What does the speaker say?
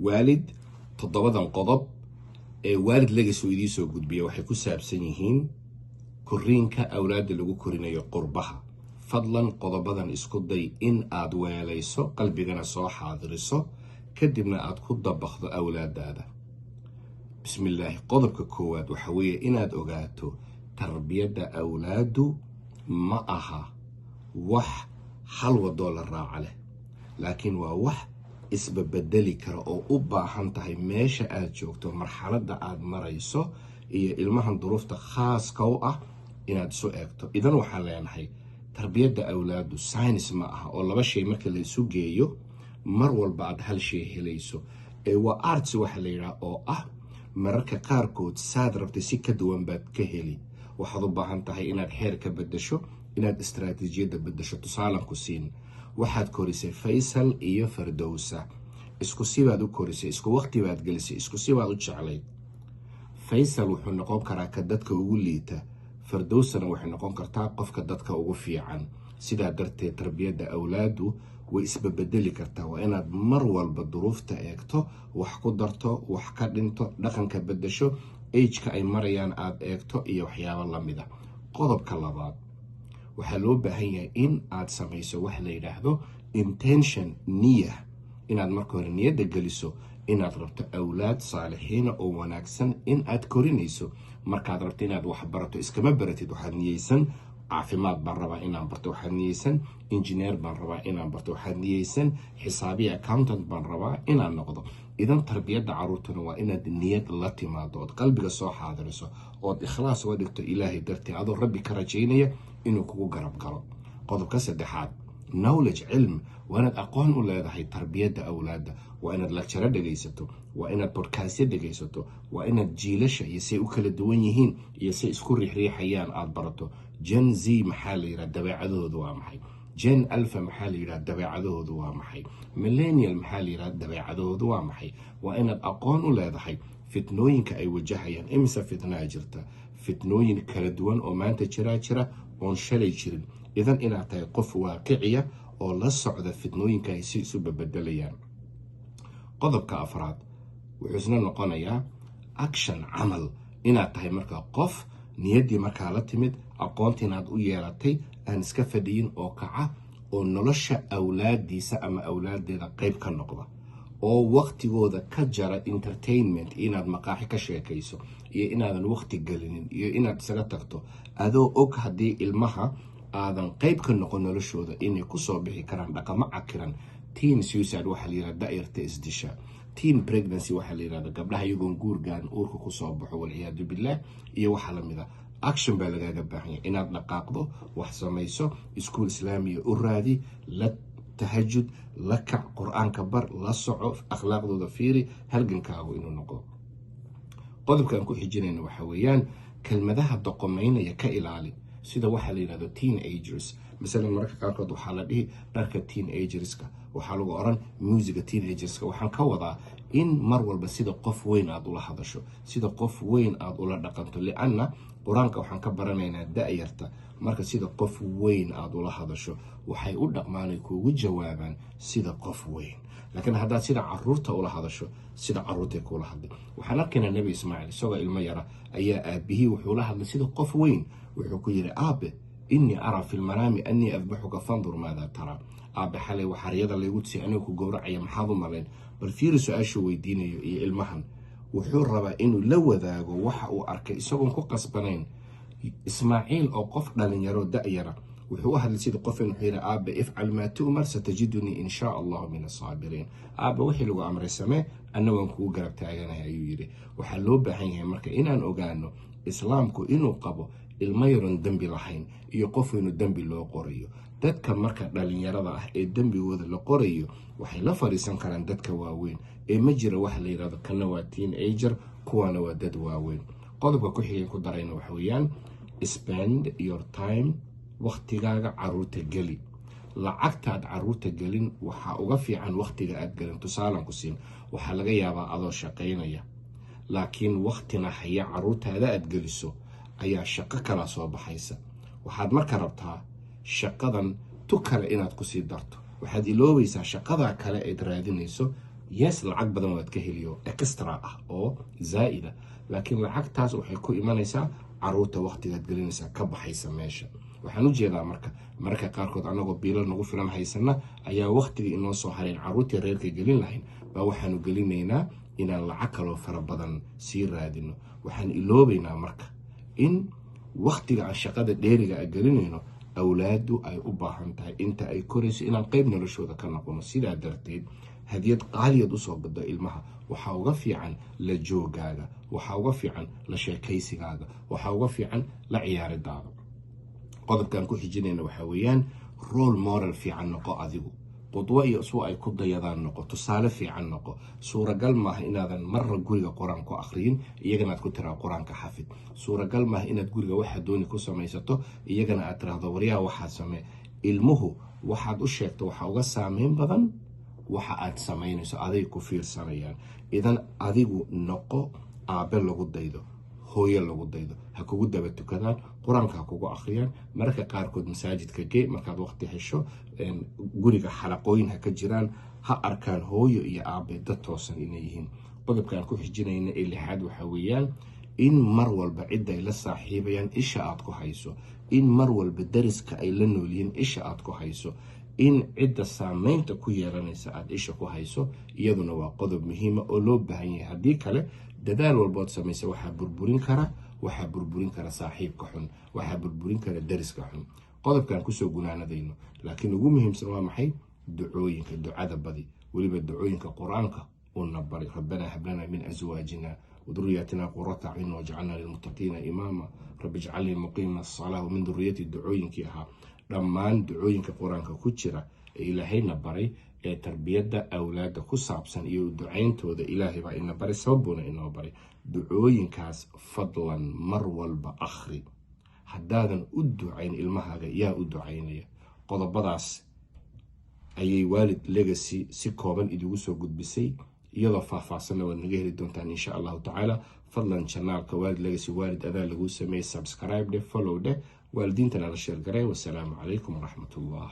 Waalid, toddobadan qodob ee Waalid Legacy uu idiin soo gudbiya waxay ku saabsan yihiin koriinka awlaadda lagu korinayo qurbaha. Fadlan qodobadan isku day in aad weelayso, qalbigana soo xaadiriso, kadibna aad ku dabaqdo awlaadaada. Bismillaahi. Qodobka koowaad waxa weeye inaad ogaato tarbiyadda awlaaddu ma aha wax hal wadoo la raaca leh, laakiin waa wax isbabedeli kara oo u baahan tahay meesha aad joogto, marxaladda aad marayso iyo ilmahan duruufta khaaska u ah inaad isu eegto. Idan waxaan leenahay, tarbiyadda awlaaddu science ma aha oo laba shay marka la isu geeyo mar walba aad hal shay helayso, ee waa arts waxa la yidhaha, oo ah mararka qaarkood saad rabtay si ka duwan baad ka heli. Waxaad u baahan tahay inaad xeer ka bedesho, inaad istaraatiijiyadda bedesho. Tusaalan ku siin: waxaad korisay Faysal iyo Fardowsa. Isku sibaad u korisay, isku waqti baad gelisay, isku sibaad u jeclayd. Faysal wuxuu noqon karaa ka dadka ugu liita, Fardowsana waxay noqon kartaa qofka dadka ugu fiican. Sidaa darteed tarbiyadda awlaadu way isbabedeli kartaa. Waa inaad mar walba duruufta eegto, wax ku darto, wax ka dhinto, dhaqanka bedesho, ageka ay marayaan aada eegto iyo waxyaabo lamida. Qodobka labaad, waxaa loo baahan yahay in aad samayso wax la yidhaahdo intention, niya, inaad marka hore niyadda geliso inaad rabto awlaad saalixiina oo wanaagsan in aad korinayso. Markaad rabto inaad wax barato, iskama baratid. Waxaad niyeysan caafimaad baan rabaa inaan barto, waxaad niyeysan engineer baan rabaa inaan barto, waxaad niyeysan xisaabiya, accountant baan rabaa inaan noqdo. Idan tarbiyadda caruurtuna waa inaad niyad la timaado ood qalbiga soo xaadiriso ood ikhlaas uga dhigto Ilaahay dartii, adoo Rabbi ka rajaynaya inuu kugu garab galo. Qodobka saddexaad, knowledge, cilm. Waa inaad aqoon u leedahay tarbiyadda awlaadda. Waa inaad lecture dhegaysato, waa inaad podcastyo dhegaysato, waa inaad jiilasha iyo say u kala duwan yihiin iyo say isku riixriixayaan aad barato. Gen Z maxaa la yidhaha? Dabeecadahoodu waa maxay? Gen Alpha maxaa la yidhaha? Dabeecadahoodu waa maxay? Millennial maxaa la yidhaha? Dabeecadahoodu waa maxay? Waa inaad aqoon u leedahay fitnooyinka ay wajahayaan. Imise fitnaa jirta? Fitnooyin kala duwan oo maanta jiraa jira oon shalay jirin. Idan inaad tahay qof waaqiciya oo la socda fitnooyinka ay si isu babedelayaan. Qodobka afraad wuxuu isna noqonayaa action, camal. Inaad tahay markaa qof niyaddii markaa la timid, aqoontii inaad u yeelatay, aan iska fadhiyin oo kaca oo nolosha awlaadiisa ama awlaaddeeda qayb ka noqda, oo waqtigooda ka jara entertainment, inaad maqaaxi ka sheekayso iyo inaadan waqti gelinin iyo inaad isaga tagto, adoo og haddii ilmaha aadan qayb ka noqon noloshooda inay kusoo bixi karaan dhaqamo cakiran. Teen suicide waxaa la yihahda, da'yarta isdisha. Teen pregnancy waxaa la yihahda, gabdhaha iyagoon guurgaan uurka kusoo baxo, walciyaadu billaah, iyo waxaa lamid a. Action baa lagaaga baahan yahay, inaad dhaqaaqdo, wax samayso. Iskuul islaamiya u raadi, la tahajud, la kac, qur-aanka bar, la soco, akhlaaqdooda fiiri, halgankaagu inuu noqdo. Qodobkaan ku xijinayna waxa weeyaan kelmadaha doqomaynaya ka ilaali, sida waxaa la yidhahdo teenagers. Masalan, mararka qaarkood waxaa la dhihi dharka teenagerska, waxaa lagu oran muusiga teenagerska. Waxaan ka wadaa in mar walba sida qof weyn aad ula hadasho, sida qof weyn aad ula dhaqanto, lianna qur-aanka waxaan ka baranaynaa da-yarta marka sida qof weyn aad ula hadasho, waxay u dhaqmaanay kuugu jawaabaan sida qof weyn. Laakiin haddaad sida caruurta ula hadasho, sida caruurtay kuula hadlay. Waxaan arkaynaa Nebi Ismaaciil isagoo ilmo yara ayaa aabihii wuxuu la hadlay sida qof weyn. Wuxuu ku yidhi: "Aabe, إني أرى في المنام أني أذبحك فانظر ماذا ترى." Aabe, xalay waxaryada laygu tusay anigoo ku gowracaya, maxaad u malayn? Bal fiiri su-aashuu weydiinayo iyo ilmahan. Wuxuu rabaa inuu la wadaago waxa uu arkay isagoon ku qasbanayn. Ismaaciil oo qof dhalinyaro da-yara wuxuu u hadlay sida qof. Wuxuu yidhi: "Aabe, افعل ما تؤمر، ستجدني إن شاء الله من الصابرين." Aabe, wixii lagu amray samee, anna waan kugu garab taaganahay, ayuu yidhi. Waxaa loo baahan yahay marka inaan ogaano Islaamku inuu qabo ilmo yaroon dembi lahayn iyo qof inuu dembi loo qorayo. Dadka marka dhalinyarada ah ee dembigooda la qorayo waxay la fadhiisan karaan dadka waaweyn, ee ma jira waxa la yidhahdo kana waa teenager, kuwaana waa dad waaweyn. Qodobka ku xigay ku darayna waxa weeyaan spend your time, waqtigaaga caruurta geli. Lacagtaad caruurta gelin waxaa uga fiican waqtiga aad gelin. Tusaalan ku siin: waxaa laga yaabaa adoo shaqaynaya laakiin waqtina haya caruurtaada aad geliso ayaa shaqo kala soo baxaysa. Waxaad marka rabtaa shaqadan tu kale inaad kusii darto. Waxaad iloobaysaa shaqadaa kale eed raadinayso. Yes, lacag badan waad ka heliyo, extra ah oo zaa'ida, laakiin lacagtaas waxay ku imanaysaa caruurta waqtigaad gelinaysaa ka baxaysa meesha. Waxaan u jeedaa marka, mararka qaarkood anagoo biilo nagu filan haysana ayaa waqtigii inoo soo hareen caruurtii reerka gelin lahayn baa waxaanu gelinaynaa inaan lacag kaloo fara badan sii raadino. Waxaan iloobaynaa marka in waqtiga aan shaqada dheeriga a gelinayno awlaadu ay u baahan tahay inta ay korayso inaan qeyb noloshooda ka noqono. Sidaa darteed, hadiyad qaaliyaad usoo gado ilmaha waxaa uga fiican la joogaaga, waxaa uga fiican la sheekaysigaaga, waxaa uga fiican la ciyaaridaada. Qodobkaan ku xijinayna waxaa weeyaan role model fiican noqo adigu, qudwo iyo uswo ay ku dayadaan noqo, tusaale fiican noqo. Suuragal maaha inaadan marra guriga Qur-aan ku akhriyin, iyagana aad ku tiraa "Qur-aanka xafid." Suuragal maaha inaad guriga waxaa dooni ku samaysato, iyagana aad tiraahdo "Waryaa, waxaa samee." Ilmuhu waxaad u sheegto waxaa uga saameyn badan waxa aad samaynayso, aday ku fiirsanayaan. Idan adigu noqo aabe lagu daydo, hooyo lagu daydo. Ha kugu daba tukadaan, Qur-aanka ha kugu akhriyaan, mararka qaarkood masaajidka gee markaad waqti hesho, guriga xalaqooyin ha ka jiraan, ha arkaan hooyo iyo aabe dad toosan inay yihiin. Qodobkaan ku xijinayna ee lixaad waxaa weeyaan in mar walba cidda ay la saaxiibayaan isha aad ku hayso, in mar walba dariska ay la noolyihiin isha aad ku hayso, in cidda saameynta ku yeelanaysa aada isha ku hayso. Iyaduna waa qodob muhiima oo loo baahan yahay. Haddii kale, dadaal walbood samaysa waxaa burburin kara saaxiibka xun, waxaa burburin kara dariska xun. Qodobkan kusoo gunaanadayno laakiin ugu muhiimsan waa maxay? Ducooyinka. Ducada badi, weliba ducooyinka Qur-aanka uuna bari: ربنا هب لنا من أزواجنا وذرياتنا قرة أعين واجعلنا للمتقين إماما، رب اجعلني مقيم الصلاة ومن ذريتي. Ducooyinkii ahaa, dhammaan ducooyinka Qur-aanka ku jira ee Ilaahayna baray ee tarbiyadda awlaadda ku saabsan iyo ducayntooda, Ilaahay baa ina baray, sababuuna inoo baray. Ducooyinkaas fadlan mar walba akhri. Haddaadan u ducayn ilmahaaga, yaa u ducaynaya? Qodobadaas ayay Waalid Legacy si kooban idigu soo gudbisay. Iyadoo faahfaahsanna waad naga heli doontaan, insha Allahu tacaala. Fadlan channelka Waalid Legacy, Waalid adaa laguu sameeyey, subscribe dheh, follow dheh, waalidiintana la share garee. Wasalaamu calaykum waraxmatullah.